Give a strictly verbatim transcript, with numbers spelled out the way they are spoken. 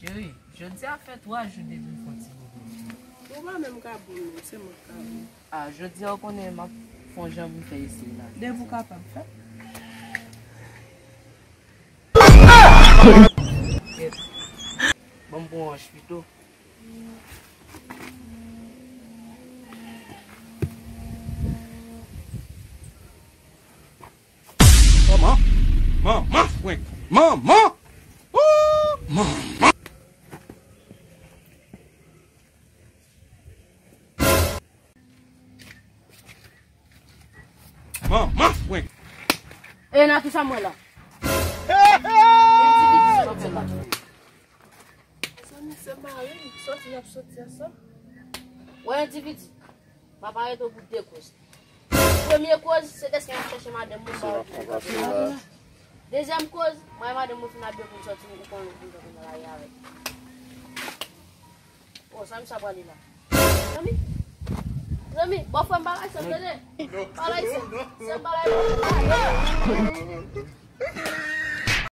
Cheri, jodi a fè twa jou depi m fè yon ti bobo. Ou pa menm ka bon non, se mwen k ka bon. Ah, jodi a ou konnen m ap fè yon jan pou m fè eseye la. Depi w kapab fè. Kèt. Ban m pran yon wòch pito. Manman, manman, frenk, manman, ooh, manman. Manman, frenk. E nan kisa mwen la? Mezanmi, se mari m, sòti l ap sòti ansanm. Wè endividi, m ap arete w pou de koz. Premye koz, se dèske m ap chèche madanm mwen, m pa wè ki kote l ye. Dezyèm koz, mwen e madanm mwen fin ap byen pou n sòti, ou konnen pou n sòti nan lari avè l. Oh, sa misye ap prale la? Zanmi, zanmi, bòfrè m pa la, se tande. Pa la isit, se pa la isit.